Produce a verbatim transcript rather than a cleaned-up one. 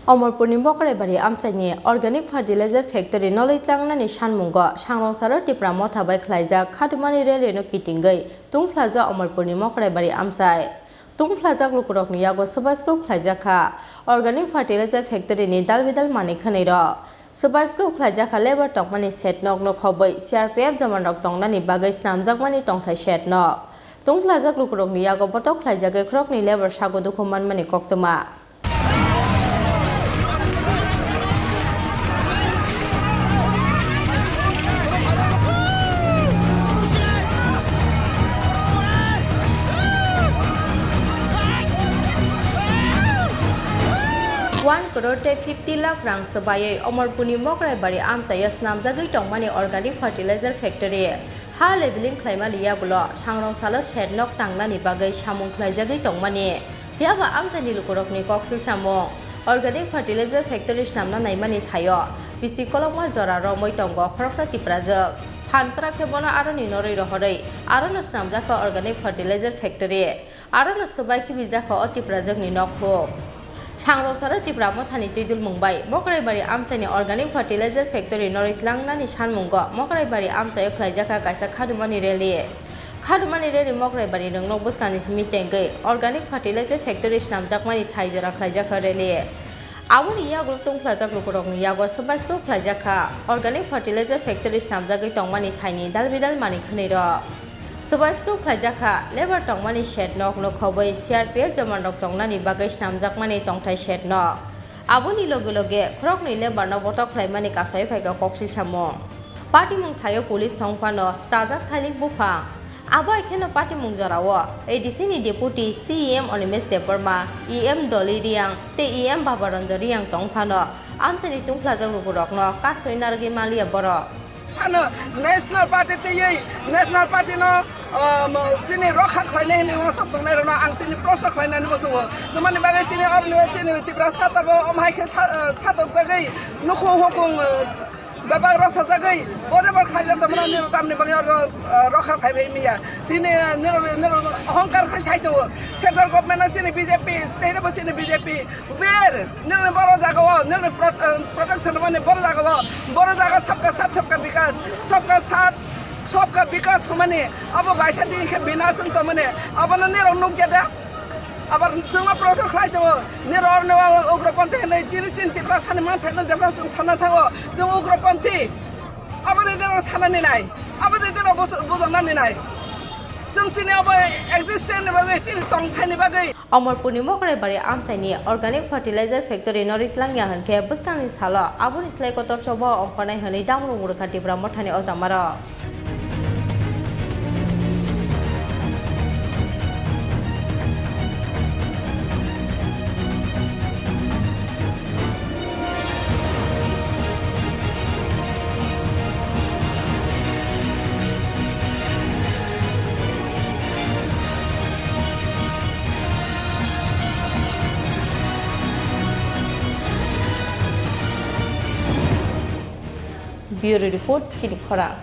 Omorpurni Mokraibari amchaini organic fertilizer factory nolwi tlangnani sanmungo sangrongsaro Tipra Motha bai khlaijak khatumani rally no kitingwi tungphlajak Omorpurni Mokraibari amchai. Tungphlajak lukurokni yago swbai swluk khlaijakha organic fertilizer factory ni dalbidal manwi khwnwi rok. Swbai swluk khlaijakha labour tongmani shed nok no khobwi C R P F jaman rok tongnani bagwi snamjakmani tongthai shed nok. Tungphlajak lukurokni yago botok khlaijagwi khoroknwi labour sago dukhu manmani koktwma. One crore tei fifty lakh rang swbaiwi Omorpurni Mokraibari amchaio snamjagwi tongmani organic fertilizer factory. Ha leveling khlaimani yagulo sangrong salo shed nok tangnani bagwi samung khlaijagwi tongmani. Phiya ba amchaini lukurokni koksil samung. Organic fertilizer factory snamna naimani thaio bisi kolokma jora romwi tongo khoroksa Tiprajwk. Phan kwrak khe bono aroni norwi rohorwi arono snamjakha organic fertilizer factory. Arono swbai khibijakha o Tiprajwkni nok huk. Sangrong saro Tipra Mothani twidulmung bai Mokraibari amchaini organic fertilizer factory norwi tlangnani sanmungo Mokraibari amchaio khlaijakha kaisa khatumani rally. Khatumani rally Mokraibari rwngnok bwskangni simi chengwi organic fertilizer factory snamjakmani thai jora khlaijakha rally. Aboni yagulo tungphlajak lukurokni yago swbai swluk khlaijakha organic fertilizer factory snamjagwi tongmani thaini dalbidal manwi khwnwi rok. Swbai swluk khlaijakha labour tongmani shed nok no khobwi C R P F jaman rok tongnani bagwi snamjakmani tongthai shed nok. Aboni loge loge khoroknwi labour no botok khlaimani kasai phaikha koksil samung. Patimung thaio police thong phano chajak thailik buphang. Abo hai kheno patimung jorao A D C ni deputy C E M Animesh Debbarma, E M Dolly Reang tei E M Babaranjan Reang tong phano amchaini tungphlajak lukurokno kasui narwgwi manliya borok. Ano National Party twiwi National Party no, um, chini rokha khlainai hinwi uansuk tongnai rokno ang tini proso khlainani muchungo. Tamani bagwi tini oroni chini Tiprasa tabuk omo hai khe sa-, uh, satokjagwi nukhung hukung, uh, bebak rosajagwi whatever khlaijak tongmani nini tamni bagwi oro, uh, rokha khlaibai manya. Tini, uh, nini, nini ohongkar khai sai tongo. Central government no chini B J P, state bo chini B J P. Ber, nini boro jaga o, nini pro-, eh, protection mani boro jaga o, boro jaga sabka sath sabka bikas, sabka sath sabka bikas hwnmani, abo baisa din khe binas wng tongmani, abono nirok nukya da? Abar chwngno protection khlai tongo, nirok oroni ugroponthi hinwi tini chini Tiprasani manthaino jephru chwng sana thango, chwng ugroponthi, aboni nirok sanani nai, aboni nirok bujoknani nai, chwng chini abo existence ni bagwi, chini tongthaini bagwi. Omorpurni Mokraibari amchaini organic fertilizer factory norwi tlangya hwnkhe bwskangni salo aboni slai kotor choba ongkhornai hwnwi damrung rwkha Tipra Mothani ojamarok. Bureau Report, Chini Khorang.